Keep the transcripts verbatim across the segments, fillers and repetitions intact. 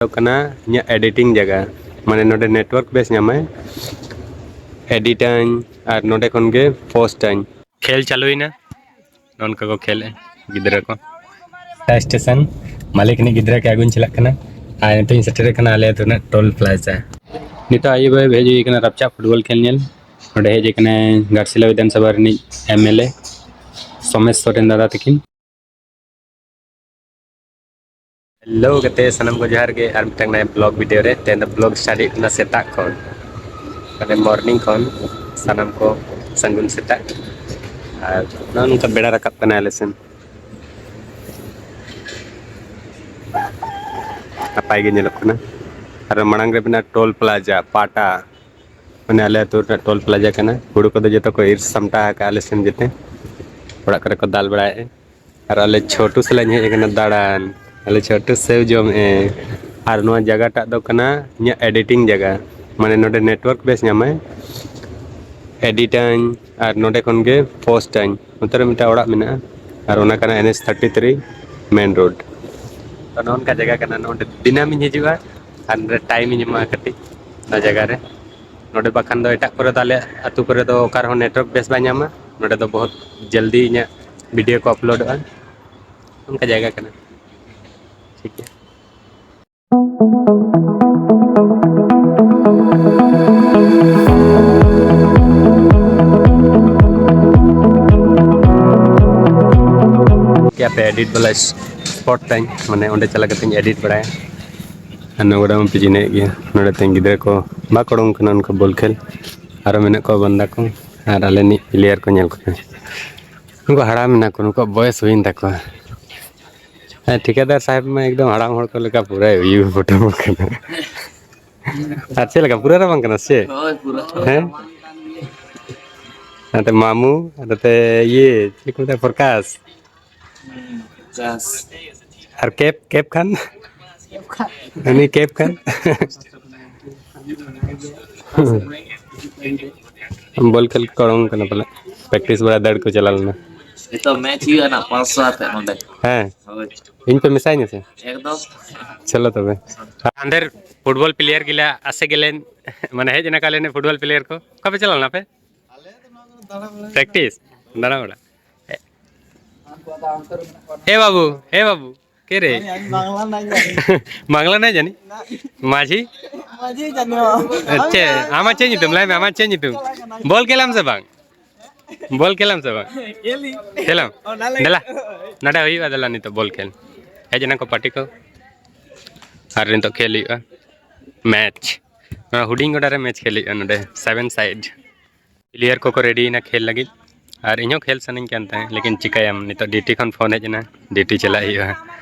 ᱫᱚ ᱠᱟᱱᱟ ᱤᱧᱟᱹᱜ ᱮᱰᱤᱴᱤᱝ ᱡᱟᱭᱜᱟ, ᱢᱟᱱᱮ ᱱᱚᱰᱮ ᱱᱮᱴᱣᱟᱨᱠ ᱵᱮᱥ ᱧᱟᱢᱟᱭ, ᱮᱰᱤᱴᱟᱹᱧ ᱟᱨ ᱱᱚᱰᱮ ᱠᱷᱚᱱ ᱜᱮ ᱯᱳᱥᱴᱟᱹᱧ᱾ ᱠᱷᱮᱞ ᱪᱟᱹᱞᱩᱭᱮᱱᱟ, ᱱᱚᱝᱠᱟ ᱠᱚ ᱠᱷᱮᱞᱮᱜᱼᱟ ᱜᱤᱫᱽᱨᱟᱹ ᱠᱚ᱾ ᱥᱴᱮᱥᱚᱱ ᱢᱟᱹᱞᱤᱠ ᱨᱤᱱᱤᱡ ᱜᱤᱫᱽᱨᱟᱹ ᱜᱮ ᱟᱹᱜᱩᱧ ᱪᱟᱞᱟᱜ ᱠᱟᱱᱟ᱾ ᱟᱨ ᱱᱤᱛᱚᱜ ᱤᱧ ᱥᱮᱴᱮᱨ ᱟᱠᱟᱱᱟ ᱟᱞᱮ ᱟᱹᱛᱩ ᱨᱮᱱᱟᱜ ᱴᱳᱞ ᱯᱞᱟᱡᱟ᱾ ᱱᱤᱛᱚᱜ ᱟᱹᱭᱩᱵ ᱟᱹᱭᱩᱵ ᱦᱮᱡ ᱦᱩᱭ ᱟᱠᱟᱱᱟ ᱨᱟᱯᱪᱟᱜ ᱯᱷᱩᱴᱵᱚᱞ ᱠᱷᱮᱞ ᱧᱮᱞ᱾ ᱱᱚᱰᱮ ᱦᱮᱡ ᱟᱠᱟᱱᱟᱭ ᱜᱷᱟᱴᱥᱤᱞᱟ ᱵᱤᱫᱷᱟᱱ ᱥᱚᱵᱷᱟ ᱨᱤᱱᱤᱡ ᱮᱢ ᱮᱞ ᱮ ᱥᱳᱢᱮᱥ ᱥᱚᱨᱮᱱ ᱫᱟᱫᱟ ᱛᱟᱹᱠᱤᱱ᱾ ᱦᱮᱞᱳ ᱜᱟᱛᱮ ᱥᱟᱱᱟᱢ ᱠᱚ ᱡᱚᱦᱟᱨ ᱜᱮ, ᱟᱨ ᱢᱤᱫᱴᱟᱝ ᱱᱟᱭᱟ ᱵᱞᱚᱜ ᱵᱷᱤᱰᱤᱭᱳ ᱨᱮ᱾ ᱛᱮᱦᱮᱧ ᱫᱚ ᱵᱞᱚᱜ ᱥᱴᱟᱨᱴ ᱦᱩᱭᱩᱜ ᱠᱟᱱᱟ ᱥᱮᱛᱟᱜ ᱠᱷᱚᱱ, ᱢᱟᱱᱮ ᱢᱚᱨᱱᱤᱝ ᱠᱷᱚᱱ᱾ ᱥᱟᱱᱟᱢ ᱠᱚ ᱥᱟᱹᱜᱩᱱ ᱥᱮᱛᱟᱜ᱾ ᱟᱨ ᱱᱚᱜᱼᱚ ᱱᱚᱝᱠᱟ ᱵᱮᱲᱟ ᱨᱟᱠᱟᱵ ᱠᱟᱱᱟ ᱟᱞᱮ ᱥᱮᱱ, ᱱᱟᱯᱟᱭ ᱜᱮ ᱧᱮᱞᱚᱜ ᱠᱟᱱᱟ᱾ ᱟᱨ ᱢᱟᱲᱟᱝ ᱨᱮ ᱢᱮᱱᱟᱜᱼᱟ ᱴᱳᱞ ᱯᱞᱟᱡᱟ ᱯᱟᱴᱟ, ᱢᱟᱱᱮ ᱟᱞᱮ ᱟᱹᱛᱩ ᱨᱮᱱᱟᱜ ᱴᱳᱞ ᱯᱞᱟᱡᱟ ᱠᱟᱱᱟ᱾ ᱦᱩᱲᱩ ᱠᱚᱫᱚ ᱡᱚᱛᱚ ᱠᱚ ᱤᱨ ᱥᱟᱢᱴᱟᱣ ᱟᱠᱟᱫᱼᱟ ᱟᱞᱮ ᱥᱮᱱ ᱡᱚᱛᱚ, ᱚᱲᱟᱜ ᱠᱚᱨᱮ ᱠᱚ ᱫᱟᱞ ᱵᱟᱲᱟᱭᱮᱫᱼᱟ᱾ ᱟᱨ ᱟᱞᱮ ᱪᱷᱳᱴᱩ ᱥᱟᱞᱟᱜ ᱤᱧ ᱦᱮᱡ ᱟᱠᱟᱱᱟ ᱫᱟᱬᱟᱱ᱾ ᱟᱞᱮ ᱪᱷᱳᱴᱩ ᱥᱮᱣ ᱡᱚᱢᱮᱜᱼᱟᱭ᱾ ᱟᱨ ᱱᱚᱣᱟ ᱡᱟᱭᱜᱟᱴᱟᱜ ᱫᱚ ᱠᱟᱱᱟ ᱤᱧᱟᱹᱜ ᱮᱰᱤᱴᱤᱝ ᱡᱟᱭᱜᱟ, ᱢᱟᱱᱮ ᱱᱚᱰᱮ ᱱᱮᱴᱣᱟᱨᱠ ᱵᱮᱥ ᱧᱟᱢᱟᱭ, ᱮᱰᱤᱴᱟᱹᱧ ᱟᱨ ᱱᱚᱰᱮ ᱠᱷᱚᱱ ᱜᱮ ᱯᱳᱥᱴᱟᱹᱧ᱾ ᱱᱚᱛᱮ ᱨᱮ ᱢᱤᱫᱴᱟᱝ ᱚᱲᱟᱜ ᱢᱮᱱᱟᱜᱼᱟ ᱟᱨ ᱚᱱᱟ ᱠᱟᱱᱟ ᱮᱱ ᱮᱪ ᱛᱷᱟᱨᱴᱤ ᱛᱷᱨᱤ ᱢᱮᱱ ᱨᱳᱰ᱾ ᱛᱚ ᱱᱚᱜᱼᱚ ᱱᱚᱝᱠᱟ ᱡᱟᱭᱜᱟ ᱠᱟᱱᱟ, ᱱᱚᱰᱮ ᱫᱤᱱᱟᱹᱢ ᱤᱧ ᱦᱤᱡᱩᱜᱼᱟ ᱟᱨ ᱱᱚᱰᱮ ᱴᱟᱭᱤᱢ ᱤᱧ ᱮᱢᱟ ᱠᱟᱹᱴᱤᱡ ᱚᱱᱟ ᱡᱟᱭᱜᱟ ᱨᱮ᱾ ᱱᱚᱰᱮ ᱵᱟᱠᱷᱟᱱ ᱫᱚ ᱮᱴᱟᱜ ᱠᱚᱨᱮ ᱫᱚ, ᱟᱞᱮ ᱟᱹᱛᱩ ᱠᱚᱨᱮ ᱫᱚ ᱚᱠᱟ ᱨᱮᱦᱚᱸ ᱱᱮᱴᱣᱟᱨᱠ ᱵᱮᱥ ᱵᱟᱭ ᱧᱟᱢᱟ᱾ ᱱᱚᱰᱮ ᱫᱚ ᱵᱚᱦᱩᱛ ᱡᱚᱞᱫᱤ ᱤᱧᱟᱹᱜ ᱵᱷᱤᱰᱤᱭᱳ ᱠᱚ ᱟᱯᱞᱳᱰᱚᱜᱼᱟ, ᱚᱱᱠᱟ ᱡᱟᱭᱜᱟ ᱠᱟᱱᱟ᱾ ᱴᱷᱤᱠ ᱜᱮᱭᱟ᱾ ᱟᱯᱮ ᱮᱰᱤᱴ ᱵᱟᱞᱟ ᱥᱯᱚᱴ ᱛᱟᱹᱧ, ᱢᱟᱱᱮ ᱚᱸᱰᱮ ᱪᱟᱞᱟᱣ ᱠᱟᱛᱮᱧ ᱮᱰᱤᱴ ᱵᱟᱲᱟᱭᱟ᱾ ᱟᱨ ᱱᱚᱣᱟ ᱜᱚᱰᱟ ᱢᱟ ᱯᱮ ᱪᱤᱱᱦᱟᱹᱭᱮᱫ ᱜᱮᱭᱟ, ᱱᱚᱰᱮ ᱛᱮᱦᱮᱧ ᱜᱤᱫᱽᱨᱟᱹ ᱠᱚ ᱵᱟᱠᱚ ᱩᱰᱩᱝ ᱠᱟᱱᱟ ᱚᱱᱠᱟ ᱵᱚᱞ ᱠᱷᱮᱞ᱾ ᱟᱨᱚ ᱢᱮᱱᱟᱜ ᱠᱚᱣᱟ ᱵᱟᱱᱫᱟ ᱠᱚ, ᱟᱨ ᱟᱞᱮ ᱨᱤᱱᱤᱡ ᱯᱞᱮᱭᱟᱨ ᱠᱚ ᱧᱮᱞ ᱠᱚᱯᱮ, ᱩᱱᱠᱩ ᱦᱟᱲᱟᱢ ᱮᱱᱟ ᱠᱚ, ᱱᱩᱠᱩᱣᱟᱜ ᱵᱚᱭᱮᱥ ᱦᱩᱭᱮᱱ ᱛᱟᱠᱚᱣᱟ᱾ ᱦᱮᱸ, ᱴᱷᱤᱠᱟᱹᱫᱟᱨ ᱥᱟᱦᱮᱵᱽ ᱢᱟ ᱮᱠᱫᱚᱢ ᱦᱟᱲᱟᱢ ᱦᱚᱲ ᱠᱚ ᱞᱮᱠᱟ ᱯᱩᱨᱟᱹᱭ ᱩᱭᱩ ᱯᱚᱴᱚᱢ ᱠᱟᱱᱟ᱾ ᱟᱨ ᱪᱮᱫ ᱞᱮᱠᱟ, ᱯᱩᱨᱟᱹ ᱨᱟᱵᱟᱝ ᱠᱟᱱᱟ ᱥᱮ? ᱦᱳᱭ, ᱯᱩᱨᱟᱹ᱾ ᱦᱮᱸ? ᱱᱟᱛᱮ ᱢᱟᱢᱩ, ᱟᱨ ᱱᱟᱛᱮ ᱤᱭᱟᱹ, ᱪᱮᱫ ᱠᱚ ᱢᱮᱛᱟᱜᱼᱟ, ᱯᱨᱚᱠᱟᱥ᱾ ᱦᱩᱸ, ᱪᱟᱥ᱾ ᱟᱨ ᱠᱮᱯ, ᱠᱮᱯ ᱠᱷᱟᱱ? ᱩᱱᱤ ᱠᱮᱯ ᱠᱷᱟᱱ? ᱵᱚᱞ ᱠᱷᱮᱞ ᱠᱚ ᱚᱰᱚᱝ ᱠᱟᱱᱟ ᱯᱟᱞᱮ, ᱯᱨᱮᱠᱴᱤᱥ ᱵᱟᱲᱟ ᱫᱟᱹᱲ ᱠᱚ ᱪᱟᱞᱟᱣ ᱞᱮᱱᱟ᱾ ᱱᱤᱛᱚᱜ ᱢᱮᱪ ᱦᱩᱭᱩᱜᱼᱟ ᱱᱟᱜ ᱯᱟᱸᱪᱥᱚ ᱟᱛᱮ ᱱᱚᱰᱮ᱾ ᱦᱮᱸ᱾ ᱦᱳᱭ᱾ ᱤᱧ ᱯᱮ ᱢᱮᱥᱟᱧᱟ ᱥᱮ? ᱮᱠᱫᱚᱢ᱾ ᱪᱚᱞᱚ ᱛᱚᱵᱮ᱾ अंदर फुटबॉल प्लेयर गिला ᱟᱥᱮ ᱜᱮᱞᱮᱱ, ᱢᱟᱱᱮ ᱦᱮᱡ ᱮᱱᱟ ᱠᱚ ᱟᱞᱮ ᱨᱮᱱ ᱯᱷᱩᱴᱵᱚᱞ ᱯᱞᱮᱭᱟᱨ ᱠᱚ᱾ ᱚᱠᱟ ᱯᱮ ᱪᱟᱞᱟᱣ ᱞᱮᱱᱟ ᱯᱮ? ᱯᱨᱮᱠᱴᱤᱥ, ᱫᱟᱬᱟ ᱵᱟᱲᱟ᱾ ᱮ ᱵᱟᱹᱵᱩ, ᱮ ᱵᱟᱹᱵᱩ, ᱠᱮ ᱨᱮ? ᱵᱟᱝᱞᱟ ᱱᱟᱭ ᱡᱟᱹᱱᱤᱡ᱾ ᱢᱟᱹᱡᱷᱤ? ᱢᱟᱹᱡᱷᱤ ᱡᱟᱹᱱᱤᱡ᱾ ᱟᱪᱪᱷᱟ, ᱟᱢᱟᱜ ᱪᱮᱫ ᱧᱩᱛᱩᱢ? ᱞᱟᱹᱭ ᱢᱮ, ᱟᱢᱟᱜ ᱪᱮᱫ ᱧᱩᱛᱩᱢ? ᱵᱚᱞ ᱠᱷᱮᱞᱟᱢ ᱥᱮ ᱵᱟᱝ? ᱵᱚᱞ ᱠᱷᱮᱞᱟᱢ ᱥᱮ ᱵᱟᱝ? ᱠᱷᱮᱞᱟᱢ? ᱫᱮᱞᱟ, ᱱᱚᱰᱮ ᱦᱩᱭᱩᱜᱼᱟ, ᱫᱮᱞᱟ ᱱᱤᱛᱚᱜ ᱵᱚᱞ ᱠᱷᱮᱞ᱾ ᱦᱮᱡ ᱮᱱᱟ ᱠᱚ ᱯᱟᱨᱴᱤ ᱠᱚ, ᱟᱨ ᱱᱤᱛᱚᱜ ᱠᱷᱮᱞ ᱦᱩᱭᱩᱜᱼᱟ ᱢᱮᱪ᱾ ᱱᱚᱣᱟ ᱦᱩᱰᱤᱧ ᱜᱚᱰᱟ ᱨᱮ ᱢᱮᱪ ᱠᱷᱮᱞ ᱦᱩᱭᱩᱜᱼᱟ ᱱᱚᱰᱮ, ᱥᱮᱵᱷᱮᱱ ᱥᱟᱭᱤᱰ᱾ ᱯᱞᱮᱭᱟᱨ ᱠᱚᱠᱚ ᱨᱮᱰᱤᱭᱮᱱᱟ ᱠᱷᱮᱞ ᱞᱟᱹᱜᱤᱫ, ᱟᱨ ᱤᱧᱦᱚᱸ ᱠᱷᱮᱞ ᱥᱟᱱᱟᱧ ᱠᱟᱱ ᱛᱟᱦᱮᱸᱫ, ᱞᱮᱠᱤᱱ ᱪᱤᱠᱟᱹᱭᱟᱢ, ᱱᱤᱛᱚᱜ ᱰᱤᱭᱩᱴᱤ ᱠᱷᱚᱱ ᱯᱷᱳᱱ ᱦᱮᱡ ᱮᱱᱟ, ᱰᱤᱭᱩᱴᱤ ᱪᱟᱞᱟᱜ ᱦᱩᱭᱩᱜᱼᱟ,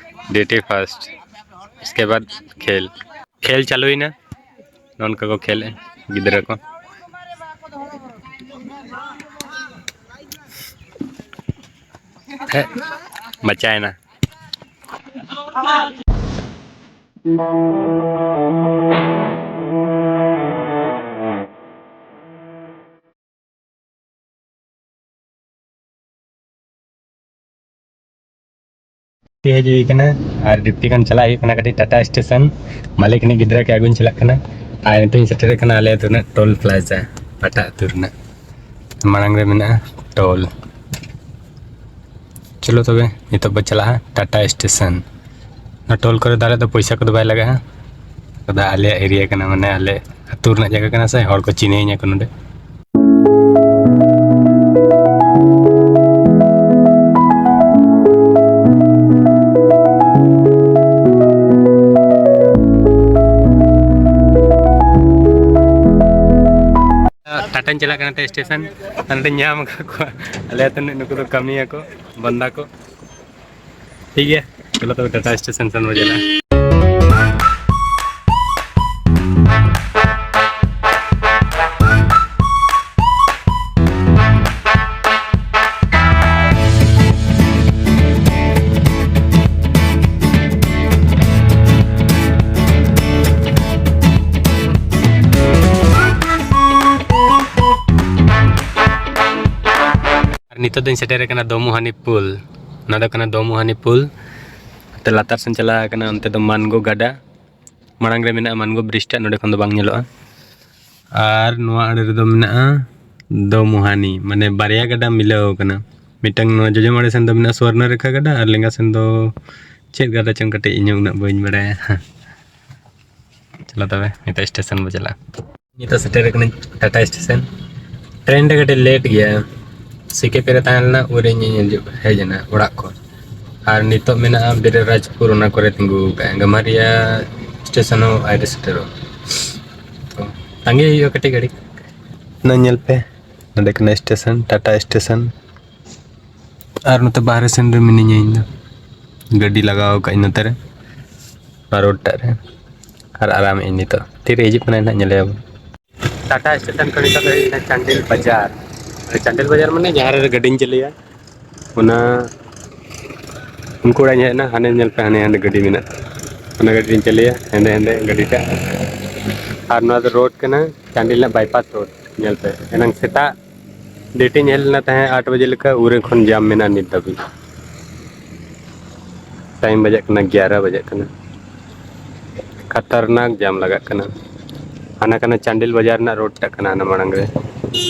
ᱰᱤᱭᱩᱴᱤ ᱯᱷᱟᱥᱴ, ᱩᱥᱠᱮ ᱵᱟᱫ ᱠᱷᱮᱞ᱾ ᱠᱷᱮᱞ ᱪᱟᱹᱞᱩᱭᱮᱱᱟ, ᱱᱚᱝᱠᱟ ᱠᱚ ᱠᱷᱮᱞᱮᱜᱼᱟ ᱜᱤᱫᱽᱨᱟᱹ ᱠᱚ᱾ ᱦᱮᱸ, ᱵᱟᱪᱟᱭᱮᱱᱟ᱾ ᱦᱮᱡ ᱦᱩᱭ ᱠᱟᱱᱟ ᱟᱨ ᱰᱤᱯᱴᱤ ᱠᱷᱚᱱ ᱪᱟᱞᱟᱜ ᱦᱩᱭᱩᱜ ᱠᱟᱱᱟ ᱠᱟᱹᱴᱤᱡ ᱴᱟᱴᱟ ᱥᱴᱮᱥᱚᱱ᱾ ᱢᱟᱹᱞᱤᱠ ᱨᱤᱱᱤᱡ ᱜᱤᱫᱽᱨᱟᱹ ᱜᱮ ᱟᱹᱜᱩᱧ ᱪᱟᱞᱟᱜ ᱠᱟᱱᱟ᱾ ᱟᱨ ᱱᱤᱛᱚᱜ ᱤᱧ ᱥᱮᱴᱮᱨ ᱟᱠᱟᱱᱟ ᱟᱞᱮ ᱟᱹᱛᱩ ᱨᱮᱱᱟᱜ ᱴᱳᱞ ᱯᱞᱟᱡᱟ, ᱯᱟᱴᱟ ᱟᱹᱛᱩ ᱨᱮᱱᱟᱜ ᱢᱟᱲᱟᱝ ᱨᱮ ᱢᱮᱱᱟᱜᱼᱟ ᱴᱳᱞ᱾ ᱪᱚᱞᱚ ᱛᱚᱵᱮ ᱱᱤᱛᱚᱜ ᱵᱚ ᱪᱟᱞᱟᱜᱼᱟ ᱴᱟᱴᱟ ᱥᱴᱮᱥᱚᱱ᱾ ᱚᱱᱟ ᱴᱳᱞ ᱠᱚᱨᱮ ᱫᱚ ᱟᱞᱮ ᱫᱚ ᱯᱚᱭᱥᱟ ᱠᱚᱫᱚ ᱵᱟᱭ ᱞᱟᱜᱟᱜᱼᱟ᱾ ᱟᱫᱚ ᱟᱞᱮᱭᱟᱜ ᱮᱨᱤᱭᱟ ᱠᱟᱱᱟ, ᱢᱟᱱᱮ ᱟᱞᱮ ᱟᱹᱛᱩ ᱨᱮᱱᱟᱜ ᱡᱟᱭᱜᱟ ᱠᱟᱱᱟ ᱥᱮ, ᱦᱚᱲ ᱠᱚ ᱪᱤᱱᱦᱟᱹᱧᱟ ᱠᱚ ᱱᱚᱰᱮ᱾ ᱴᱟᱴᱟᱧ ᱪᱟᱞᱟᱜ ᱠᱟᱱᱟ ᱴᱮ ᱥᱴᱮᱥᱚᱱ, ᱟᱨ ᱱᱚᱰᱮᱧ ᱧᱟᱢ ᱟᱠᱟᱫ ᱠᱚᱣᱟ ᱟᱞᱮ ᱟᱹᱛᱩ ᱨᱤᱱᱤᱡ, ᱱᱩᱠᱩ ᱫᱚ ᱠᱟᱹᱢᱤᱭᱟᱠᱚ, ᱵᱟᱱᱫᱟ ᱠᱚ᱾ ᱴᱷᱤᱠ ᱜᱮᱭᱟ, ᱪᱚᱞᱚ ᱛᱚᱵᱮ ᱴᱟᱴᱟ ᱥᱴᱮᱥᱚᱱ ᱥᱮᱱ ᱵᱚ ᱪᱟᱞᱟᱜᱼᱟ᱾ ᱟᱨ ᱱᱤᱛᱚᱜ ᱫᱚᱧ ᱥᱮᱴᱮᱨ ᱟᱠᱟᱱᱟ ᱫᱚᱢᱩᱦᱟᱱᱤ ᱯᱩᱞ᱾ ᱚᱱᱟ ᱫᱚ ᱠᱟᱱᱟ ᱫᱚᱢᱩᱦᱟᱱᱤ ᱯᱩᱞ᱾ ᱱᱚᱛᱮ ᱞᱟᱛᱟᱨ ᱥᱮᱱ ᱪᱟᱞᱟᱣ ᱟᱠᱟᱱᱟ, ᱚᱱᱛᱮ ᱫᱚ ᱢᱟᱱᱜᱳ ᱜᱟᱰᱟ᱾ ᱢᱟᱲᱟᱝ ᱨᱮ ᱢᱮᱱᱟᱜᱼᱟ ᱢᱟᱱᱜᱳ ᱵᱨᱤᱡᱽ ᱴᱟᱜ, ᱱᱚᱰᱮ ᱠᱷᱚᱱ ᱫᱚ ᱵᱟᱝ ᱧᱮᱞᱚᱜᱼᱟ᱾ ᱟᱨ ᱱᱚᱣᱟ ᱟᱲᱮ ᱨᱮᱫᱚ ᱢᱮᱱᱟᱜᱼᱟ ᱫᱚᱢᱩᱦᱟᱱᱤ, ᱢᱟᱱᱮ ᱵᱟᱨᱭᱟ ᱜᱟᱰᱟ ᱢᱤᱞᱟᱹᱣ ᱟᱠᱟᱱᱟ᱾ ᱢᱤᱫᱴᱟᱝ ᱱᱚᱣᱟ ᱡᱚᱡᱚᱢ ᱟᱲᱮ ᱥᱮᱱ ᱫᱚ ᱢᱮᱱᱟᱜᱼᱟ ᱥᱩᱣᱚᱨᱱᱚ ᱨᱮᱠᱷᱟ ᱜᱟᱰᱟ, ᱟᱨ ᱞᱮᱸᱜᱟ ᱥᱮᱱ ᱫᱚ ᱪᱮᱫ ᱜᱟᱰᱟ ᱪᱚᱝ, ᱠᱟᱹᱴᱤᱡ ᱤᱧ ᱦᱚᱸ ᱩᱱᱟᱹᱜ ᱵᱟᱹᱧ ᱵᱟᱲᱟᱭᱟ᱾ ᱪᱚᱞᱚ ᱛᱚᱵᱮ, ᱱᱤᱛᱚᱜ ᱥᱴᱮᱥᱚᱱ ᱵᱚ ᱪᱟᱞᱟᱜᱼᱟ᱾ ᱱᱤᱛᱚᱜ ᱥᱮᱴᱮᱨ ᱟᱠᱟᱱᱟᱹᱧ ᱴᱟᱴᱟ ᱥᱴᱮᱥᱚᱱ᱾ ᱴᱨᱮᱱ ᱨᱮ ᱠᱟᱹᱴᱤᱡ ᱞᱮᱴ ᱜᱮᱭᱟ, ᱥᱤᱠᱮᱯᱤ ᱨᱮ ᱛᱟᱦᱮᱸ ᱞᱮᱱᱟ, ᱩᱱᱨᱮ ᱤᱧᱤᱧ ᱦᱤᱡᱩᱜ, ᱦᱮᱡ ᱮᱱᱟ ᱚᱲᱟᱜ ᱠᱷᱚᱱ᱾ ᱟᱨ ᱱᱤᱛᱚᱜ ᱢᱮᱱᱟᱜᱼᱟ ᱵᱤᱨᱟᱨᱟᱡᱽᱯᱩᱨ, ᱚᱱᱟ ᱠᱚᱨᱮ ᱛᱤᱸᱜᱩ ᱟᱠᱟᱫᱼᱟ᱾ ᱜᱟᱢᱟᱨᱤᱭᱟ ᱥᱴᱮᱥᱚᱱ ᱦᱚᱸ ᱟᱹᱣᱨᱤ ᱥᱮᱴᱮᱨᱚᱜᱼᱟ, ᱛᱚ ᱛᱟᱸᱜᱤ ᱦᱩᱭᱩᱜᱼᱟ ᱠᱟᱹᱴᱤᱡ ᱜᱷᱟᱹᱲᱤᱡ᱾ ᱱᱚᱣᱟ ᱧᱮᱞ ᱯᱮ, ᱱᱚᱰᱮ ᱠᱟᱱᱟ ᱥᱴᱮᱥᱚᱱ, ᱴᱟᱴᱟ ᱥᱴᱮᱥᱚᱱ᱾ ᱟᱨ ᱱᱚᱛᱮ ᱵᱟᱦᱨᱮ ᱥᱮᱱ ᱨᱮ ᱢᱤᱱᱟᱹᱧᱟ ᱤᱧ ᱫᱚ, ᱜᱟᱹᱰᱤ ᱞᱟᱜᱟᱣ ᱟᱠᱟᱫ ᱟᱹᱧ ᱱᱚᱛᱮ ᱨᱮ, ᱱᱚᱣᱟ ᱨᱳᱰ ᱴᱟᱜ ᱨᱮ᱾ ᱟᱨ ᱟᱨᱟᱢᱮᱫ ᱟᱹᱧ ᱱᱤᱛᱚᱜ, ᱛᱤᱨᱮ ᱦᱤᱡᱩᱜ ᱠᱟᱱᱟᱭ ᱱᱟᱦᱟᱜ ᱧᱮᱞᱮᱭᱟᱵᱚᱱ᱾ ᱴᱟᱴᱟ ᱥᱴᱮᱥᱚᱱ ᱠᱷᱚᱱ ᱱᱤᱛᱚᱜ ᱫᱚ ᱦᱮᱡ ᱮᱱᱟ ᱪᱟᱱᱰᱤᱞ ᱵᱟᱡᱟᱨ᱾ ᱪᱟᱱᱰᱤᱞ ᱵᱟᱡᱟᱨ ᱢᱟᱱᱮ ᱡᱟᱦᱟᱸ ᱨᱮ ᱜᱟᱹᱰᱤᱧ ᱪᱟᱹᱞᱩᱭᱟ, ᱚᱱᱟ, ᱩᱱᱠᱩ ᱚᱲᱟᱜ ᱤᱧ ᱦᱮᱡ ᱮᱱᱟ᱾ ᱦᱟᱱᱮ ᱧᱮᱞ ᱯᱮ, ᱦᱟᱱᱮ ᱦᱟᱸᱰᱮ ᱜᱟᱹᱰᱤ ᱢᱮᱱᱟᱜᱼᱟ, ᱚᱱᱟ ᱜᱟᱹᱰᱤ ᱨᱤᱧ ᱪᱟᱹᱞᱩᱭᱟ, ᱦᱮᱸᱫᱮ ᱦᱮᱸᱫᱮ ᱜᱟᱹᱰᱤᱴᱟᱜ᱾ ᱟᱨ ᱱᱚᱣᱟ ᱫᱚ ᱨᱳᱰ ᱠᱟᱱᱟ, ᱪᱟᱱᱰᱤᱞ ᱨᱮᱱᱟᱜ ᱵᱟᱭᱯᱟᱥ ᱨᱳᱰ᱾ ᱧᱮᱞ ᱯᱮ, ᱮᱱᱟᱝ ᱥᱮᱛᱟᱜ ᱰᱮᱴ ᱤᱧ ᱦᱮᱡ ᱞᱮᱱᱟ ᱛᱟᱦᱮᱸᱫ ᱟᱴ ᱵᱟᱡᱮ ᱞᱮᱠᱟ, ᱩᱱᱨᱮ ᱠᱷᱚᱱ ᱡᱟᱢ ᱢᱮᱱᱟᱜᱼᱟ ᱱᱤᱛ ᱫᱷᱟᱹᱵᱤᱡ᱾ ᱴᱟᱭᱤᱢ ᱵᱟᱡᱟᱜ ᱠᱟᱱᱟ, ᱜᱭᱟᱨᱟ ᱵᱟᱡᱟᱜ ᱠᱟᱱᱟ᱾ ᱠᱷᱟᱛᱟᱨᱱᱟᱠ ᱡᱟᱢ ᱞᱟᱜᱟᱜ ᱠᱟᱱᱟ᱾ ᱦᱟᱱᱟ ᱠᱟᱱᱟ ᱪᱟᱱᱰᱤᱞ ᱵᱟᱡᱟᱨ ᱨᱮᱱᱟᱜ ᱨᱳᱰ ᱴᱟᱜ ᱠᱟᱱᱟ, ᱦᱟᱱᱟ ᱢᱟᱲᱟᱝ ᱨᱮ᱾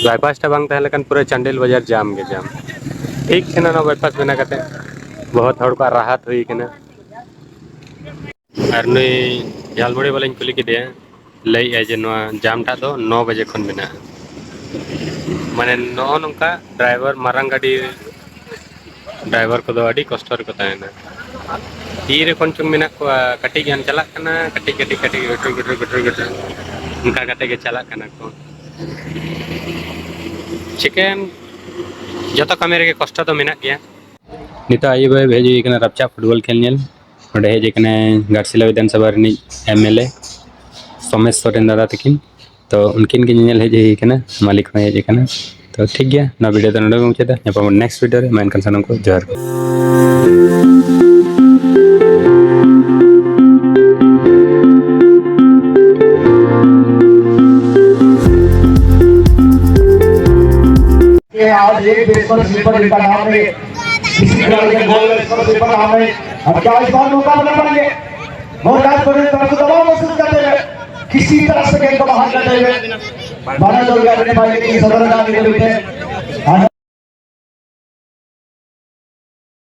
ᱵᱟᱭᱯᱟᱥ ᱴᱟᱜ ᱵᱟᱝ ᱛᱟᱦᱮᱸ ᱞᱮᱠᱷᱟᱱ ᱯᱩᱨᱟᱹ ᱪᱟᱱᱰᱤᱞ ᱵᱟᱡᱟᱨ ᱡᱟᱢ ᱜᱮ ᱡᱟᱢ᱾ ᱴᱷᱤᱠ ᱠᱟᱱᱟ, ᱱᱚᱣᱟ ᱵᱟᱭᱯᱟᱥ ᱵᱮᱱᱟᱣ ᱠᱟᱛᱮ ᱵᱚᱦᱚᱛ ᱦᱚᱲ ᱠᱚᱣᱟᱜ ᱨᱟᱦᱟᱛ ᱦᱩᱭ ᱠᱟᱱᱟ᱾ ᱟᱨ ᱱᱩᱭ ᱡᱷᱟᱞᱢᱩᱲᱤ ᱵᱟᱞᱟᱧ ᱠᱩᱞᱤ ᱠᱮᱫᱮᱭᱟ, ᱞᱟᱹᱭᱮᱫᱼᱟᱭ ᱡᱮ ᱱᱚᱣᱟ ᱡᱟᱢ ᱴᱟᱜ ᱫᱚ ᱱᱚ ᱵᱟᱡᱮ ᱠᱷᱚᱱ ᱢᱮᱱᱟᱜᱼᱟ᱾ ᱢᱟᱱᱮ ᱱᱚᱜᱼᱚ ᱱᱚᱝᱠᱟ ᱰᱨᱟᱭᱵᱷᱟᱨ, ᱢᱟᱨᱟᱝ ᱜᱟᱹᱰᱤ ᱰᱨᱟᱭᱵᱷᱟᱨ ᱠᱚᱫᱚ ᱟᱹᱰᱤ ᱠᱚᱥᱴᱚ ᱨᱮᱠᱚ ᱛᱟᱦᱮᱱᱟ᱾ ᱛᱤᱨᱮ ᱠᱷᱚᱱ ᱪᱚᱝ ᱢᱮᱱᱟᱜ ᱠᱚᱣᱟ, ᱠᱟᱹᱴᱤᱡ ᱜᱟᱱ ᱪᱟᱞᱟᱜ ᱠᱟᱱᱟ, ᱠᱟᱹᱴᱤᱡ ᱠᱟᱹᱴᱤᱡ ᱠᱟᱹᱴᱤᱡ ᱜᱟᱹᱴᱩᱨ ᱜᱟᱹᱴᱩᱨ ᱜᱟᱹᱴᱩᱨ ᱜᱟᱹᱴᱩᱨ, ᱚᱱᱠᱟ ᱠᱟᱛᱮ ᱜᱮ ᱪᱟᱞᱟᱜ ᱠᱟᱱᱟ ᱠᱚ᱾ ᱪᱤᱠᱟᱹᱭᱟᱢ, ᱡᱚᱛᱚ ᱠᱟᱹᱢᱤ ᱨᱮᱜᱮ ᱠᱚᱥᱴᱚ ᱫᱚ ᱢᱮᱱᱟᱜ ᱜᱮᱭᱟ᱾ ᱱᱤᱛᱚᱜ ᱟᱹᱭᱩᱵ ᱟᱹᱭᱩᱵ ᱦᱮᱡ ᱦᱩᱭ ᱠᱟᱱᱟ ᱨᱟᱯᱪᱟᱜ ᱯᱷᱩᱴᱵᱚᱞ ᱠᱷᱮᱞ ᱧᱮᱞ᱾ ᱱᱚᱰᱮ ᱦᱮᱡ ᱟᱠᱟᱱᱟᱭ ᱜᱷᱟᱴᱥᱤᱞᱟ ᱵᱤᱫᱷᱟᱱ ᱥᱚᱵᱷᱟ ᱨᱤᱱᱤᱡ ᱮᱢ ᱮᱞ ᱮ ᱥᱚᱢᱮᱥ ᱥᱚᱨᱮᱱ ᱫᱟᱫᱟ ᱛᱟᱹᱠᱤᱱ᱾ ᱛᱚ ᱩᱱᱠᱤᱱ ᱜᱮ ᱧᱮᱧᱮᱞ ᱦᱮᱡ ᱦᱩᱭ ᱠᱟᱱᱟ, ᱢᱟᱹᱞᱤᱠ ᱦᱚᱸᱭ ᱦᱮᱡ ᱟᱠᱟᱱᱟ᱾ ᱛᱚ ᱴᱷᱤᱠ ᱜᱮᱭᱟ, ᱱᱚᱣᱟ ᱵᱷᱤᱰᱤᱭᱳ ᱫᱚ ᱱᱚᱰᱮ ᱜᱮ ᱢᱩᱪᱟᱹᱫᱟ᱾ ᱧᱟᱯᱟᱢ ᱟᱵᱚᱱ ᱱᱮᱠᱥᱴ ᱵᱷᱤᱰᱤᱭᱳ ᱨᱮ᱾ ᱢᱟ ᱮᱱᱠᱷᱟᱱ ᱥᱟᱱᱟᱢ ᱠᱚ ᱡᱚᱦᱟᱨ ᱜᱮ᱾ आज एक बेसमझ स्वीपर इनका नाम नहीं है, किसी खिलाड़ी के गोल में स्वीपर नाम नहीं। अब क्या इस बार मौका बना पाएंगे? मोहनदास पटेल तरफ से दबाव महसूस ᱠᱚ ᱵᱟᱦᱟ ᱠᱟᱛᱮ ᱵᱟᱲᱟᱭ ᱫᱚᱨᱠᱟᱨ ᱠᱟᱱᱟ, ᱵᱟᱭ ᱞᱟᱹᱭ ᱥᱚᱫᱚᱨ ᱟᱠᱟᱫ ᱢᱤᱫ ᱢᱤᱫᱴᱮᱱ᱾